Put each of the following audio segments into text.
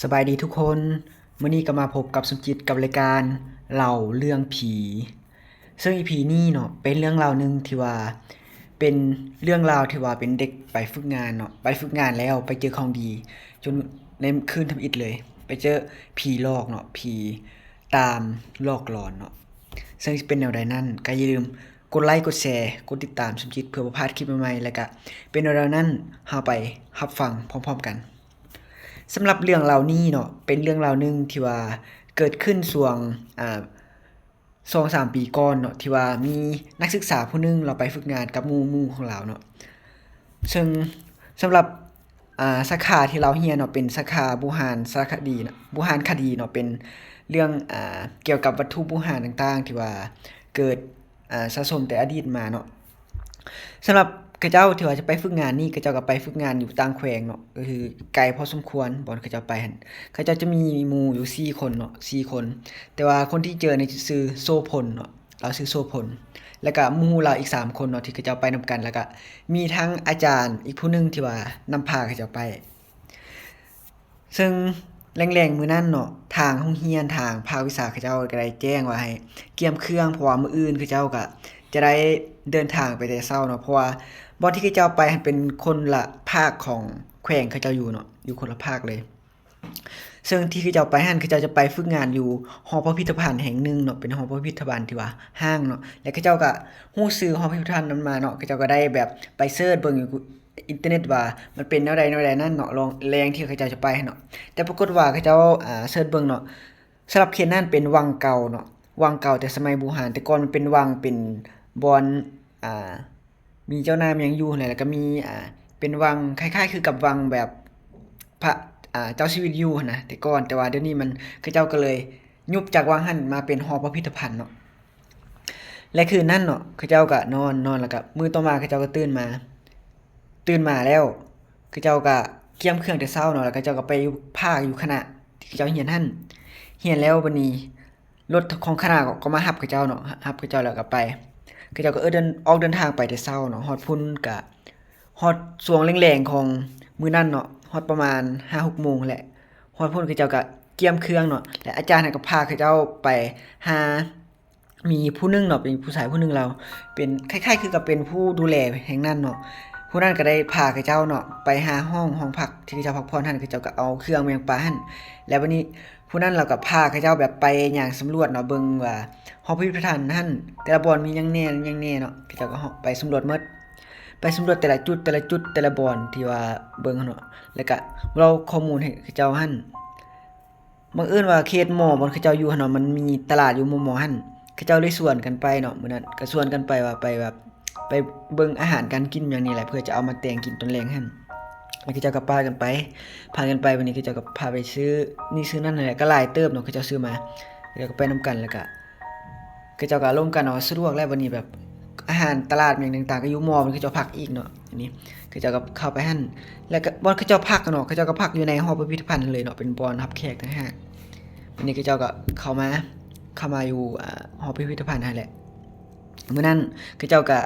ສະບາຍດີທຸກຄົນ, ມື້ນີ້ກໍມາພົບກັບສົມຈິດກັບລາຍການເລົ່າເລື່ອງຜີ. ເຊິ່ງອີພີນີ້ເນາະ ເປັນເລື່ອງລາວໜຶ່ງທີ່ວ່າ ເປັນເລື່ອງລາວທີ່ວ່າເປັນເດັກໄປຝຶກງານເນາະ, ໄປຝຶກງານແລ້ວໄປເຈີຂອງດີ ຈົນໃນຄືນທຳອິດເລີຍ ໄປເຈີຜີຫຼອກເນາະ, ຜີຕາມຫຼອກຫຼອນເນາະ. ເຊິ່ງຊິເປັນແນວໃດນັ້ນ ກໍຢ່າລືມກົດໄລ ກົດແຊ ກົດຕິດຕາມສົມຈິດ ເພື່ອບໍ່ພາດຄລິບໃໝ່ໆ ແລ້ວກະເປັນແນວໃດນັ້ນ ເຮົາໄປຮັບຟັງພ້ອມໆກັນ. ສຳລັບເລື່ອງລາວນີ້ເນາະ ເປັນເລື່ອງລາວໜຶ່ງທີ່ວ່າເກີດຂຶ້ນຊ່ວງ ອາ ສອງສາມປີກ່ອນເນາະ ທີ່ວ່າມີນັກສຶກສາຜູ້ໜຶ່ງລາວໄປຝຶກງານກັບໝູ່ ໝູ່ຂອງລາວເນາະ. ເຊິ່ງສຳລັບ ອາ ສາຂາທີ່ລາວຮຽນເນາະ ເປັນສາຂາບູຮານສາຄະດີເນາະ ບູຮານຄະດີເນາະ, ເປັນເລື່ອງ ອາ ກ່ຽວກັບວັດຖຸບູຮານຕ່າງໆ ທີ່ວ່າເກີດ ອາ ສະສົມແຕ່ອະດີດມາເນາະ. ສຳລັບເຂົາເຈົ້າທີ່ວ່າຈະໄປຝຶກງານນີ້ ເຂົາເຈົ້າກໍໄປຝຶກງານຢູ່ຕ່າງແຂວງເນາະ, ກໍຄືໄກພໍສົມຄວນບ່ອນເຂົາເຈົ້າໄປຫັ້ນ. ເຂົາເຈົ້າຈະມີໝູ່ຢູ່ສີ່ຄົນເນາະ, ສີ່ຄົນ, ແຕ່ວ່າຄົນທີ່ເຈີນີ້ຈະຊື່ໂສພົນເນາະ, ລາວຊື່ໂສພົນ ແລ້ວກະໝູ່ລາວອີກສາມຄົນເນາະ ທີ່ເຂົາເຈົ້າໄປນຳກັນ, ແລ້ວກະມີທັງອາຈານອີກຜູ້ໜຶ່ງທີ່ວ່ານຳພາເຂົາເຈົ້າໄປ. ເຊິ່ງແລງໆມື້ນັ້ນເນາະ ທາງໂຮງຮຽນ ທາງພາກວິຊາເຂົາເຈົ້າກໍໄດ້ແຈ້ງວ່າໃຫ້ກຽມເຄື່ອງ ເພາະວ່າມື້ອື່ນເຂົາເຈົ້າກໍຈະໄດ້ເດີນທາງໄປແຕ່ເຊົ້າເນາະ, ເພາະວ່າບ່ອນທີ່ເຂົາເຈົ້າໄປຫັ້ນເປັນຄົນລະພາກຂອງແຂວງເຂົາເຈົ້າຢູ່ເນາະ, ຢູ່ຄົນລະພາກເລີຍ. ເຊິ່ງທີ່ເຂົາເຈົ້າໄປຫັ້ນ ເຂົາເຈົ້າຈະໄປຝຶກງານຢູ່ຫໍພິພິທະພັນແຫ່ງໜຶ່ງເນາະ, ເປັນຫໍພິພິທະພັນທີ່ວ່າຮ້າງເນາະ, ແລະ ເຂົາເຈົ້າກໍຮູ້ຊື່ຫໍພິພິທະພັນນັ້ນມາເນາະ, ເຂົາເຈົ້າກໍໄດ້ແບບໄປເສີດເບິ່ງຢູ່ ອິນເຕີເນັດວ່າມັນເປັນແນວໃດແນວໃດນັ້ນເນາະ, ລອງແຫຼ່ງທີ່ເຂົາເຈົ້າຈະໄປຫັ້ນເນາະ. ແຕ່ປາກົດວ່າເຂົາເຈົ້າ ອາ ເສີດເບິ່ງເນາະ, ສຳລັບເຂດນັ້ນເປັນວັງເກົ່າເນາະ, ວັງເກົ່າແຕ່ສະໄໝບູຮານ, ແຕ່ກ່ອນມັນເປັນວັງ ເປັນບ່ອນ ອາ ມີເຈົ້ານາຍຫຍັງຢູ່ຫັ້ນແຫຼະ, ແລ້ວກໍມີ ອາ ເປັນວັງຄ້າຍໆຄືກັບວັງແບບພະ ອາ ເຈົ້າຊີວິດຢູ່ຫັ້ນນະ ແຕ່ກ່ອນ, ແຕ່ວ່າດຽວນີ້ມັນ ເຂົາເຈົ້າກໍເລີຍຍຸບຈາກວັງຫັ້ນມາເປັນຫໍພິພິທະພັນເນາະ. ແລະ ຄືນນັ້ນເນາະ ເຂົາເຈົ້າກໍນອນ ນອນ ແລ້ວກໍມື້ຕໍ່ມາເຂົາເຈົ້າກໍຕື່ນມາ ຕື່ນມາແລ້ວ ເຂົາເຈົ້າກໍກຽມເຄື່ອງແຕ່ເຊົ້າເນາະ, ແລ້ວເຂົາເຈົ້າກໍໄປຢູ່ພາກຢູ່ຄະນະທີ່ເຂົາເຈົ້າຮຽນຫັ້ນ, ຮຽນແລ້ວບັດນີ້ລົດຂອງຄະນະກໍ ກໍມາຮັບເຂົາເຈົ້າເນາະ, ຮັບເຂົາເຈົ້າແລ້ວກໍໄປ. ເຂົາເຈົ້າກໍເອີ ເດີນ ອອກເດີນທາງໄປແຕ່ເຊົ້າເນາະ, ຮອດພຸ້ນກໍຮອດຊ່ວງແລງໆຂອງມື້ນັ້ນເນາະ, ຮອດປະມານຫ້າຫົກໂມງແຫຼະ, ຮອດພຸ້ນເຂົາເຈົ້າກໍກຽມເຄື່ອງເນາະ, ແລະ ອາຈານຫັ້ນກໍພາເຂົາເຈົ້າໄປຫາ ມີຜູ້ໜຶ່ງເນາະ ເປັນຜູ້ຊາຍຜູ້ໜຶ່ງ ລາວເປັນຄ້າຍໆຄືກັບເປັນຜູ້ດູແລແຫ່ງນັ້ນເນາະ. ຜູ້ນັ້ນກໍໄດ້ພາເຂົາເຈົ້າເນາະໄປຫາຫ້ອງ ຫ້ອງພັກທີ່ເຂົາເຈົ້າພັກຜ່ອນຫັ້ນ, ເຂົາເຈົ້າກໍເອົາເຄື່ອງມາຫຍັງປະຫັ້ນ. ແລ້ວບັດນີ້ຜູ້ນັ້ນລາວກໍພາເຂົາເຈົ້າແບບໄປຍ່າງສຳຫຼວດເນາະ, ເບິ່ງວ່າຫໍພິພິທະພັນຫັ້ນແຕ່ລະບ່ອນມີຫຍັງແດ່ ຫຍັງແດ່ເນາະ, ເຂົາເຈົ້າກໍເຂົ້າໄປສຳຫຼວດໝົດ, ໄປສຳຫຼວດແຕ່ລະຈຸດ ແຕ່ລະຈຸດ ແຕ່ລະບ່ອນທີ່ວ່າເບິ່ງຫັ້ນເນາະ, ແລ້ວກໍເລົ່າຂໍ້ມູນໃຫ້ເຂົາເຈົ້າຫັ້ນ. ບັງເອີນວ່າເຂດມໍ່ບ່ອນເຂົາເຈົ້າຢູ່ຫັ້ນເນາະ ມັນມີຕະຫຼາດຢູ່ມໍ່ໆຫັ້ນ, ເຂົາເຈົ້າເລີຍຊວນກັນໄປເນາະ. ມື້ນັ້ນກໍຊວນກັນໄປວ່າໄປແບບ ໄປເບິ່ງອາຫານການກິນຫຍັງນີ້ແຫຼະ ເພື່ອຈະເອົາມາແຕ່ງກິນຕອນແລງຫັ້ນ. ແລ້ວເຂົາເຈົ້າກໍພາກັນໄປ ພາກັນໄປ, ບັດນີ້ເຂົາເຈົ້າກໍພາໄປຊື້ນີ້ຊື້ນັ້ນຫັ້ນແຫຼະ, ກໍຫຼາຍເຕີບເນາະ ເຂົາເຈົ້າຊື້ມາ. ແລ້ວກໍໄປນຳກັນ ແລ້ວກໍເຂົາເຈົ້າກໍລົມກັນເນາະ, ສະດວກແລ້ວ. ບັດນີ້ແບບ ອາຫານຕະຫຼາດຫຍັງຕ່າງໆ ກໍຢູ່ມໍ່ບ່ອນເຂົາເຈົ້າພັກອີກເນາະ. ອັນນີ້ເຂົາເຈົ້າກໍເຂົ້າໄປຫັ້ນ ແລ້ວກໍບ່ອນເຂົາເຈົ້າພັກເນາະ, ເຂົາເຈົ້າກໍພັກຢູ່ໃນຫໍພິພິທະພັນເລີຍເນາະ, ເປັນບ່ອນຮັບແຂກຕ່າງຫາກ. ບັດນີ້ເຂົາເຈົ້າກໍເຂົ້າມາ ເຂົ້າມາຢູ່ ອາ ຫໍພິພິທະພັນຫັ້ນແຫຼະ. ມື້ນັ້ນເຂົາເຈົ້າກໍ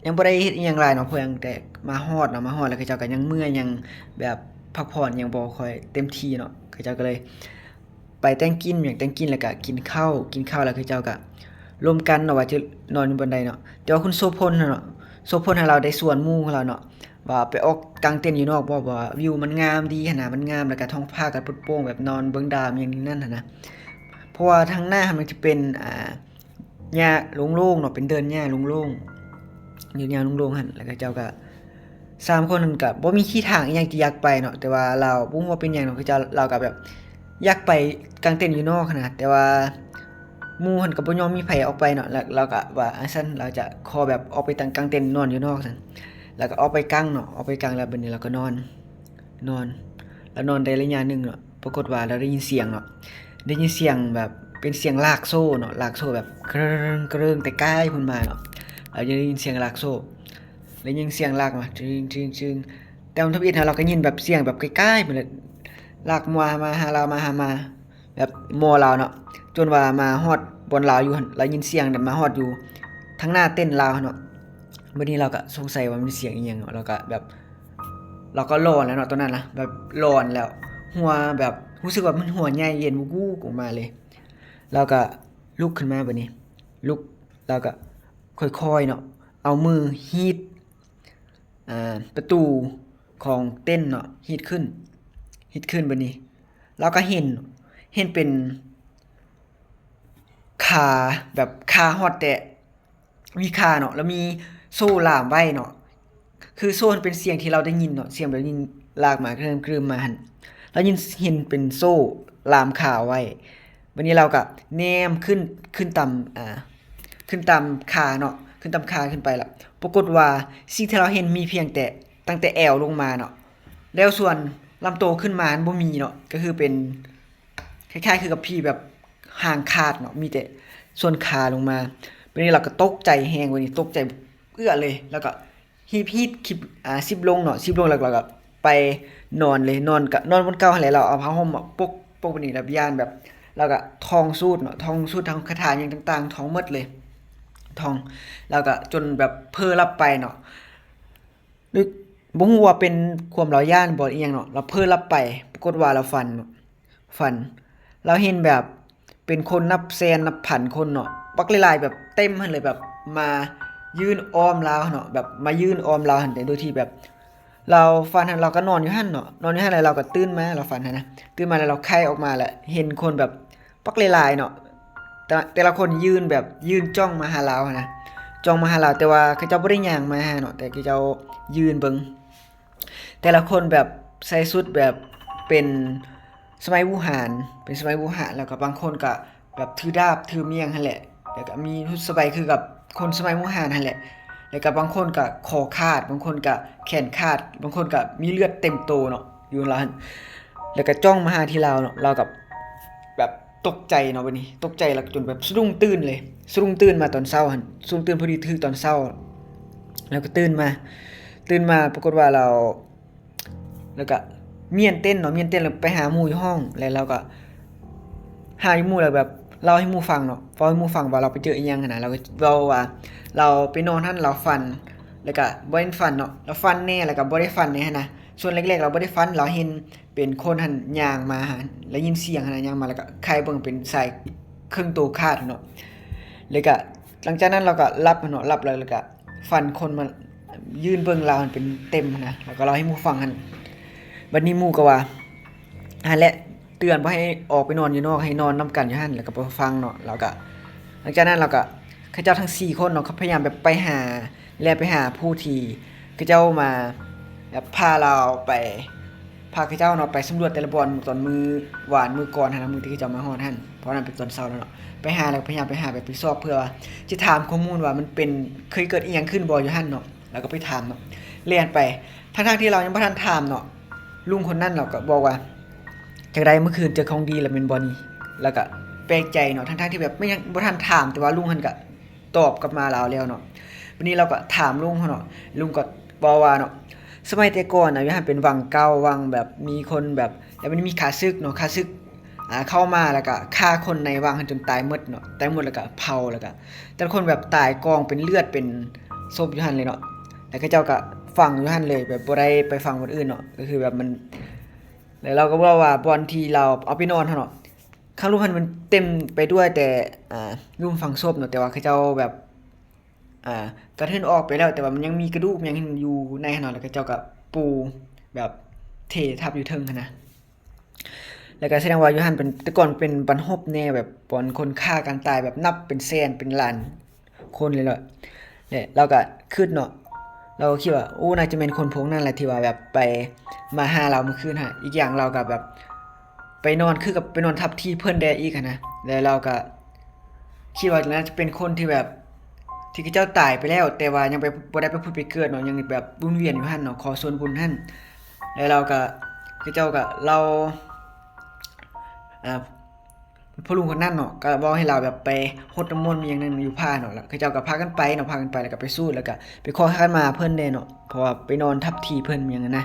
ຍັງບໍ່ໄດ້ເຮັດອີ່ຫຍັງຫຼາຍເນາະ, ພຽງແຕ່ມາຮອດເນາະ, ມາຮອດແລ້ວເຂົາເຈົ້າກໍຍັງເມື່ອຍ ຍັງແບບພັກຜ່ອນ ຍັງບໍ່ຄ່ອຍເຕັມທີ່ເນາະ, ເຂົາເຈົ້າກໍເລີຍ ໄປແຕ່ງກິນ ຫຍັງແຕ່ງກິນ ແລ້ວກະກິນເຂົ້າ ກິນເຂົ້າແລ້ວເຂົາເຈົ້າກະລົມກັນເນາະ ວ່າຈະນອນຢູ່ບ່ອນໃດເນາະ. ແຕ່ວ່າຄຸນໂສພົນຫັ້ນເນາະ ໂສພົນຫັ້ນລາວໄດ້ຊວນໝູ່ຂອງລາວເນາະ ວ່າໄປອອກກາງເຕັນຢູ່ນອກບໍ່ ເພາະວ່າວິວມັນງາມດີຫັ້ນນະ ມັນງາມ ແລ້ວກະທ້ອງຟ້າກະປົດໂປ່ງ ແບບນອນເບິ່ງດາວຫຍັງນັ້ນຫັ້ນນະ. ເພາະວ່າທາງໜ້າຫັ້ນມັນຈະເປັນ ອ່າ ຫຍ້າໂລ່ງໆເນາະ ເປັນເດີ່ນຫຍ້າໂລ່ງໆ ເດີ່ນຫຍ້າໂລ່ງໆຫັ້ນ ແລ້ວເຂົາເຈົ້າກະ ສາມຄົນຫັ້ນກະບໍ່ມີທີ່ທາງອີ່ຫຍັງທີ່ຢາກໄປເນາະ ແຕ່ວ່າລາວບໍ່ຮູ້ວ່າເປັນຫຍັງເນາະ ເຂົາເຈົ້າ ລາວກະແບບຢາກໄປກາງເຕັນຢູ່ນອກຫັ້ນນະ ແຕ່ວ່າໝູ່ຫັ້ນກະບໍ່ຍອມມີໃຜອອກໄປເນາະ ລະ ລາວກະວ່າ ອາ ຊັ້ນລາວຈະຂໍແບບອອກໄປຕັ້ງກາງເຕັນນອນຢູ່ນອກຊັ້ນ ລາວກະອອກໄປກາງເນາະ ອອກໄປກາງແລ້ວບັດນີ້ລາວກະນອນ ນອນ ລາວນອນໄດ້ໄລຍະໜຶ່ງເນາະ ປາກົດວ່າລາວໄດ້ຍິນສຽງເນາະ ໄດ້ຍິນສຽງແບບເປັນສຽງລາກໂສ້ເນາະ ລາກໂສ້ແບບກະເຣິງກະເຣິງແຕ່ໄກພຸ້ນມາເນາະ ລາວໄດ້ຍິນສຽງລາກໂສ້ ໄດ້ຍິນສຽງລາກມາ ຈຶງ ຈຶງ ຈຶງ ແຕ່ມັນທຳອິດຫັ້ນ ລາວກໍຍິນແບບສຽງແບບໄກໆພຸ້ນແຫຼະ ລາກມາ ມາຫາລາວ ມາຫາ ມາ ແບບມໍ່ລາວເນາະ ຈົນວ່າມາຮອດບ່ອນລາວຢູ່ຫັ້ນ ລາວຍິນສຽງແບບມາຮອດຢູ່ທາງໜ້າເຕັນລາວຫັ້ນເນາະ ບັດນີ້ລາວກໍສົງໄສວ່າມັນສຽງອີ່ຫຍັງເນາະ ລາວກໍແບບ ລາວກໍຫຼອນແລ້ວເນາະ ຕອນນັ້ນນະ ແບບຫຼອນແລ້ວ ຫົວແບບ ຮູ້ສຶກວ່າມັນຫົວໃຫຍ່ເຢັນວູບໆອອກມາເລີຍ. ລາວກະລຸກຂຶ້ນມາບາດນີ້ ລຸກ ລາວກະຄ່ອຍໆເນາະ ເອົາມືຮີດ ອ່າ ປະຕູຂອງເຕັນເນາະ ຮີດຂຶ້ນ ຮີດຂຶ້ນບາດນີ້ ລາວກະເຫັນ ເຫັນເປັນຂາ ແບບຂາຮອດແຕະ ມີຂາເນາະ ແລ້ວມີໂສ້ລາມໄວ້ເນາະ ຄືໂສ້ຫັ້ນເປັນສຽງທີ່ລາວໄດ້ຍິນເນາະ ສຽງແບບຍິງລາກມາ ກະເລີ່ມກຶມມາຫັ້ນ ລາວຍິນ ເຫັນເປັນໂສ້ລາມຂາໄວ້. ບາດນີ້ລາວກະແນມຂຶ້ນ ຂຶ້ນຕາມ ອ່າ ຂຶ້ນຕາມຂາເນາະ ຂຶ້ນຕາມຂາຂຶ້ນໄປລະ ປາກົດວ່າສິ່ງທີ່ລາວເຫັນມີພຽງແຕ່ ຕັ້ງແຕ່ແອວລົງມາເນາະ ແລ້ວສ່ວນລຳໂຕຂຶ້ນມາຫັ້ນບໍ່ມີເນາະ ກະຄືເປັນ ຄ້າຍໆຄືກັບຜີແບບຫາງຂາດເນາະ ມີແຕ່ສ່ວນຂາລົງມາ. ບາດນີ້ລາວກະຕົກໃຈແຮງ ບາດນີ້ຕົກໃຈເອື້ອເລີຍ ລາວກະຮີບຮີດຄລິບ ອ່າ ຊິບລົງເນາະ ຊິບລົງ ແລ້ວລາວກະໄປນອນເລີຍ ນອນກະນອນບ່ອນເກົ່າຫັ້ນແຫຼະ ລາວເອົາຜ້າຫົ່ມມາປົກ ປົກບາດນີ້ລະ ຢ້ານແບບ ລາວກະທ່ອງສູດເນາະ ທ່ອງສູດທັງຄາຖາຫຍັງຕ່າງໆ ທ່ອງໝົດເລີຍ ທ່ອງ ລາວກະຈົນແບບເຜີຫຼັບໄປເນາະ. ຫຼືບໍ່ຮູ້ວ່າເປັນຄວາມລາວຢ້ານບໍ່ ອີ່ຫຍັງເນາະ ລາວເຜີຫຼັບໄປ ປາກົດວ່າລາວຝັນເນາະ ຝັນ ລາວເຫັນແບບເປັນຄົນນັບແສນນັບພັນຄົນເນາະ ບັກຫຼາຍໆ ແບບເຕັມຫັ້ນເລີຍ ແບບມາຢືນອ້ອມລາວເນາະ ແບບມາຢືນອ້ອມລາວຫັ້ນ ໂດຍທີ່ແບບລາວຝັນຫັ້ນ ລາວກະນອນຢູ່ຫັ້ນເນາະ ນອນຢູ່ຫັ້ນ ແລ້ວລາວກະຕື່ນມາ ລາວຝັນຫັ້ນນະ ຕື່ນມາແລ້ວລາວໄຄອອກມາ ແລ້ວເຫັນຄົນແບບ ບັກຫຼາຍໆເນາະ ແຕ່ ແຕ່ລະຄົນຍື່ນແບບຍື່ນຈ້ອງມາຫາລາວຫັ້ນນະ ຈ້ອງມາຫາລາວ ແຕ່ວ່າເຂົາເຈົ້າບໍ່ໄດ້ຍ່າງມາຫາເນາະ ແຕ່ເຂົາເຈົ້າຍື່ນເບິ່ງ ແຕ່ລະຄົນແບບໃສ່ຊຸດແບບເປັນສະໄໝບູຮານ ເປັນສະໄໝບູຮານ ແລ້ວກະບາງຄົນກະແບບຖືດາບຖືໝ້ຽງຫັ້ນແຫຼະ ແລ້ວກະມີຊຸດສະໄໝຄືກັບຄົນສະໄໝບູຮານຫັ້ນແຫຼະ ແລ້ວກະບາງຄົນກະຄໍຂາດ ບາງຄົນກະແຂນຂາດ ບາງຄົນກະມີເລືອດເຕັມໂຕເນາະ ຢູ່ລາວຫັ້ນ ແລ້ວກະຈ້ອງມາຫາທີ່ລາວເນາະ ລາວກະ ແບບຕົກໃຈເນາະ ບາດນີ້ຕົກໃຈແລ້ວຈົນແບບສະດຸ້ງຕື່ນເລີຍ ສະດຸ້ງຕື່ນມາຕອນເຊົ້າຫັ້ນ ສະດຸ້ງຕື່ນພໍດີຖືກຕອນເຊົ້າ ແລ້ວກະຕື່ນມາ ຕື່ນມາປາກົດວ່າລາວ ແລ້ວກະມ້ຽນເຕັນເນາະ ມ້ຽນເຕັນແລ້ວໄປຫາໝູ່ຢູ່ຫ້ອງ ແລ້ວລາວກະຫາຢູ່ໝູ່ ແລ້ວແບບເລົ່າໃຫ້ໝູ່ຟັງເນາະ ເວົ້າໃຫ້ໝູ່ຟັງວ່າລາວໄປເຈີອີ່ຫຍັງຫັ້ນນະ ລາວກະເວົ້າວ່າລາວໄປນອນຫັ້ນລາວຝັນ ແລ້ວກະບໍ່ແມ່ນຝັນເນາະ ລາວຝັນແດ່ ແລ້ວກະບໍ່ໄດ້ຝັນແດ່ຫັ້ນນະ ສ່ວນແລກໆລາວບໍ່ໄດ້ຝັນ ລາວເຫັນ ເປັນຄົນຫັ້ນຍ່າງມາຫາ ໄດ້ຍິນສຽງຫັ້ນນະ ຍ່າງມາ ແລ້ວກະໄຄເບິ່ງເປັນຊາຍເຄິ່ງໂຕຂາດເນາະ ແລ້ວກະຫຼັງຈາກນັ້ນລາວກະຫຼັບເນາະ ຫຼັບແລ້ວ ແລ້ວກະຝັນຄົນມາຢືນເບິ່ງລາວຫັ້ນເປັນເຕັມຫັ້ນນະ ແລ້ວກະເລົ່າໃຫ້ໝູ່ຟັງຫັ້ນ ບາດນີ້ໝູ່ກະວ່າ ຫັ້ນແຫຼະ ເຕືອນບໍ່ໃຫ້ອອກໄປນອນຢູ່ນອກ ໃຫ້ນອນນຳກັນຢູ່ຫັ້ນ ແລ້ວກະບໍ່ຟັງເນາະ ລາວກະ ຫຼັງຈາກນັ້ນລາວກະ ເຂົາເຈົ້າທັງສີ່ຄົນເນາະ ກະພະຍາຍາມແບບໄປຫາ ແລ່ນໄປຫາຜູ້ທີ່ເຂົາເຈົ້າມາແບບພາລາວໄປ ພາເຂົາເຈົ້າເນາະໄປສຳຫຼວດແຕ່ລະບ່ອນຕອນມື້ວານມື້ກ່ອນຫັ້ນນະ ມື້ທີ່ເຂົາເຈົ້າມາຮອດຫັ້ນ ເພາະນັ້ນເປັນຕອນເຊົ້າແລ້ວເນາະ ໄປຫາ ແລ້ວກະພະຍາຍາມໄປຫາແບບໄປຊອກເພື່ອວ່າຊິຖາມຂໍ້ມູນວ່າມັນເປັນ ເຄີຍເກີດອີ່ຫຍັງຂຶ້ນບໍ່ຢູ່ຫັ້ນເນາະ ແລ້ວກະໄປຖາມເນາະ ແລ່ນໄປ ທັງໆທີ່ລາວຍັງບໍ່ທັນຖາມເນາະ ລຸງຄົນນັ້ນລາວກະບອກວ່າ ຈັ່ງໃດມື້ຄືນເຈີຂອງດີລະແມ່ນບໍ່ນີ້ ແລ້ວກະແປກໃຈເນາະ ທັງໆທີ່ແບບຍັງບໍ່ທັນຖາມ ແຕ່ວ່າລຸງຫັ້ນກະຕອບກັບມາລາວແລ້ວເນາະ ບາດນີ້ລາວກະຖາມລຸງຫັ້ນເນາະ ລຸງກະເວົ້າວ່າເນາະ ສະໄໝແຕ່ກ່ອນນະ ຢູ່ຫັ້ນເປັນວັງເກົ່າ ວັງແບບມີຄົນແບບ ແລ້ວມັນມີຂ້າສຶກເນາະ ຂ້າສຶກ ອ່າ ເຂົ້າມາ ແລ້ວກະຂ້າຄົນໃນວັງຫັ້ນຈົນຕາຍໝົດເນາະ ຕາຍໝົດ ແລ້ວກະເຜົາ ແລ້ວກະແຕ່ລະຄົນແບບຕາຍກອງເປັນເລືອດເປັນສົບຢູ່ຫັ້ນເລີຍເນາະ ແລ້ວເຂົາເຈົ້າກະຝັງຢູ່ຫັ້ນເລີຍ ແບບບໍ່ໄດ້ໄປຝັງບ່ອນອື່ນເນາະ ກະຄືແບບມັນ ແລ້ວລາວກະເວົ້າວ່າບ່ອນທີ່ລາວເອົາໄປນອນຫັ້ນເນາະ ຂ້າງລຸ່ມຫັ້ນມັນເຕັມໄປດ້ວຍແຕ່ ອ່າ ລຸ່ມຝັງສົບເນາະ ແຕ່ວ່າເຂົາເຈົ້າແບບ ອ່າ ກະເທີນອອກໄປແລ້ວ ແຕ່ວ່າມັນຍັງມີກະດູກຫຍັງຢູ່ໃນຫັ້ນເນາະ ແລ້ວເຂົາເຈົ້າກະປູແບບເທທັບຢູ່ເທິງຫັ້ນນະ ແລ້ວກະສະແດງວ່າຢູ່ຫັ້ນເປັນ ແຕ່ກ່ອນເປັນບັນຮົບແນ່ ແບບບ່ອນຄົນຂ້າກັນຕາຍແບບນັບເປັນແສນເປັນລ້ານ ຄົນເລີຍເນາະ ແລະ ລາວກະຄຶດເນາະ ລາວກະຄິດວ່າ ໂອ້ ໜ້າຈະແມ່ນຄົນພວກນັ້ນແຫຼະທີ່ວ່າແບບໄປມາຫາລາວມື້ຄືນຫັ້ນ ອີກຢ່າງລາວກະແບບໄປນອນ ຄືກັບໄປນອນທັບທີ່ເພິ່ນແດ່ອີກຫັ້ນນະ ແລະ ລາວກະຄິດວ່າໜ້າຈະເປັນຄົນທີ່ແບບ ທີ່ເຂົາເຈົ້າຕາຍໄປແລ້ວ ແຕ່ວ່າຍັງໄປ ບໍ່ໄດ້ໄປຜຸດໄປເກີດເນາະ ຍັງແບບວົນວຽນຢູ່ຫັ້ນເນາະ ຂໍສ່ວນບຸນຫັ້ນ ແລະ ລາວກະ ເຂົາເຈົ້າກະເລົ່າ ອ່າ ພໍ່ລຸງຄົນນັ້ນເນາະ ກະເວົ້າໃຫ້ລາວແບບໄປຫົດນ້ຳມົນອີ່ຫຍັງນັ້ນຢູ່ຜາເນາະ ແລ້ວເຂົາເຈົ້າກະພາກັນໄປເນາະ ພາກັນໄປ ແລ້ວກະໄປສູດ ແລ້ວກະໄປຂໍຂະມາເພິ່ນແດ່ເນາະ ເພາະວ່າໄປນອນທັບທີ່ເພິ່ນອີ່ຫຍັງຫັ້ນນະ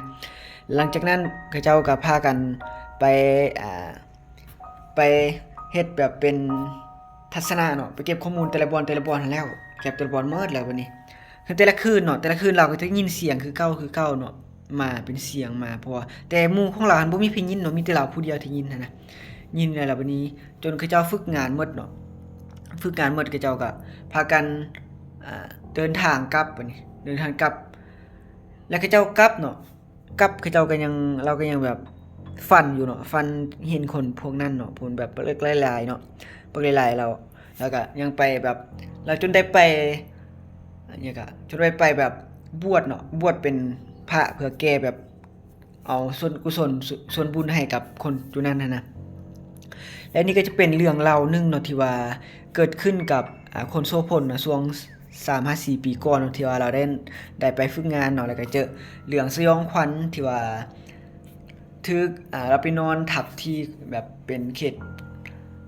ຫຼັງຈາກນັ້ນເຂົາເຈົ້າກະພາກັນໄປ ອ່າ ໄປເຮັດແບບເປັນທັດສະນະເນາະ ໄປເກັບຂໍ້ມູນແຕ່ລະບ່ອນ ແຕ່ລະບ່ອນຫັ້ນແລ້ວ ເກັບແຕ່ລະບ່ອນໝົດແລ້ວບາດນີ້ ຄືແຕ່ລະຄືນເນາະ ແຕ່ລະຄືນລາວກະຈະໄດ້ຍິນສຽງຄືເກົ່າ ຄືເກົ່າເນາະ ມາເປັນສຽງມາ ເພາະວ່າ ແຕ່ໝູ່ຂອງລາວຫັ້ນບໍ່ມີໃຜຍິນເນາະ ມີແຕ່ລາວຜູ້ດຽວທີ່ຍິນຫັ້ນນະ. ຍິນແລ້ວ ແລ້ວບັດນີ້ຈົນເຂົາເຈົ້າຝຶກງານໝົດເນາະ ຝຶກງານໝົດ ເຂົາເຈົ້າກໍພາກັນ ອ່າ ເດີນທາງກັບ ບັດນີ້ເດີນທາງກັບ ແລ້ວເຂົາເຈົ້າກັບເນາະ ກັບ ເຂົາເຈົ້າກໍຍັງ ລາວກໍຍັງແບບຝັນຢູ່ເນາະ ຝັນເຫັນຄົນພວກນັ້ນເນາະ ຄົນແບບປຶກຫຼາຍໆເນາະ ປຶກຫຼາຍໆ ແລ້ວ ແລ້ວກໍຍັງໄປແບບ ແລ້ວຈົນໄດ້ໄປ ຫຍັງກະ ຈົນໄດ້ໄປແບບບວດເນາະ ບວດເປັນພະເພື່ອແກ່ແບບ ເອົາສ່ວນກຸສົນ ສ- ສ່ວນບຸນໃຫ້ກັບຄົນຢູ່ນັ້ນຫັ້ນນະ. ແລະ ນີ້ກໍຈະເປັນເລື່ອງເລົ່າໜຶ່ງເນາະ ທີ່ວ່າເກີດຂຶ້ນກັບ ອາ ຄົນໂສພົນເນາະ ຊ່ວງສາມຫາສີ່ປີກ່ອນເນາະ ທີ່ວ່າລາວໄດ້ ໄດ້ໄປຝຶກງານເນາະ ແລ້ວກໍເຈີເລື່ອງສະຫຍອງຂວັນທີ່ວ່າ ຖືກ ອາ ລາວໄປນອນທັບທີ່ແບບເປັນເຂດ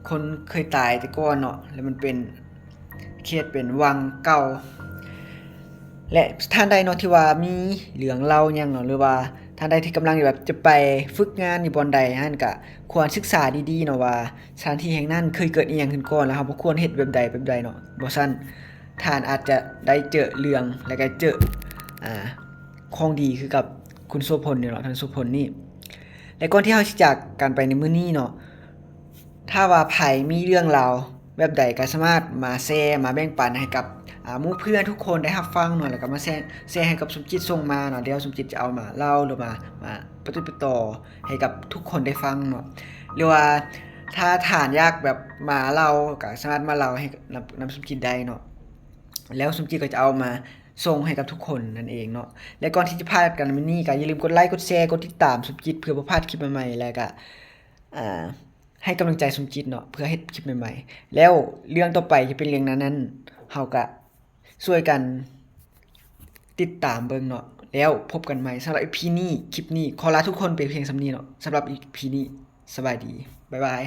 ຄົນເຄີຍຕາຍແຕ່ກ່ອນເນາະ ແລ້ວມັນເປັນເຂດເປັນວັງເກົ່າ ແລະ ທ່ານໃດເນາະທີ່ວ່າມີເລື່ອງເລົ່າຫຍັງເນາະ ຫຼືວ່າທ່ານໃດທີ່ກຳລັງແບບຈະໄປຝຶກງານຢູ່ບ່ອນໃດຫັ້ນ ກະຄວນສຶກສາດີໆເນາະວ່າ ສະຖານທີ່ແຫ່ງນັ້ນເຄີຍເກີດອີ່ຫຍັງຂຶ້ນກ່ອນ ແລ້ວເຮົາບໍ່ຄວນເຮັດແບບໃດແບບໃດເນາະ ບໍ່ຊັ້ນທ່ານອາດຈະໄດ້ເຈີເລື່ອງ ແລ້ວກະເຈີ ອາ ຂອງດີຄືກັບຄຸນໂສພົນນີ້ເນາະ ທ່ານໂສພົນນີ້. ແລະ ກ່ອນທີ່ເຮົາຊິຈາກກັນໄປໃນມື້ນີ້ເນາະ ຖ້າວ່າໃຜມີເລື່ອງລາວແບບໃດກໍສາມາດມາແຊ ມາແບ່ງປັນໃຫ້ກັບ ອາ ໝູ່ເພື່ອນທຸກຄົນໄດ້ຮັບຟັງເນາະ ແລ້ວກໍມາແຊ ແຊໃຫ້ກັບສົມຈິດສົ່ງມາເນາະ ດຽວສົມຈິດຈະເອົາມາເລົ່າ ຫຼືວ່າມາ ມາປະຕິດປະຕໍ່ໃຫ້ກັບທຸກຄົນໄດ້ຟັງເນາະ ຫຼືວ່າຖ້າທ່ານຢາກແບບມາເລົ່າ ກໍສາມາດມາເລົ່າໃຫ້ນຳ ນຳສົມຈິດໄດ້ເນາະ ແລ້ວສົມຈິດກໍຈະເອົາມາສົ່ງໃຫ້ກັບທຸກຄົນນັ້ນເອງເນາະ. ແລະ ກ່ອນທີ່ຈະພາກກັນມື້ນີ້ ກໍຢ່າລືມກົດໄລ ກົດແຊ ກົດຕິດຕາມສົມຈິດ ເພື່ອບໍ່ພາດຄລິບໃໝ່ໆ ແລະ ກໍ ອາ ໃຫ້ກຳລັງໃຈສົມຈິດເນາະ ເພື່ອເຮັດຄລິບໃໝ່ໆ ແລ້ວເລື່ອງຕໍ່ໄປຈະເປັນເລື່ອງນັ້ນນັ້ນ ເຮົາກະຊ່ວຍກັນຕິດຕາມເບິ່ງເນາະ ແລ້ວພົບກັນໃໝ່. ສຳລັບອີພີນີ້ ຄລິບນີ້ ຂໍລາທຸກຄົນໄປພຽງສ່ຳນີ້ເນາະ ສຳລັບອີພີນີ້ ສະບາຍດີ ບາຍບາຍ.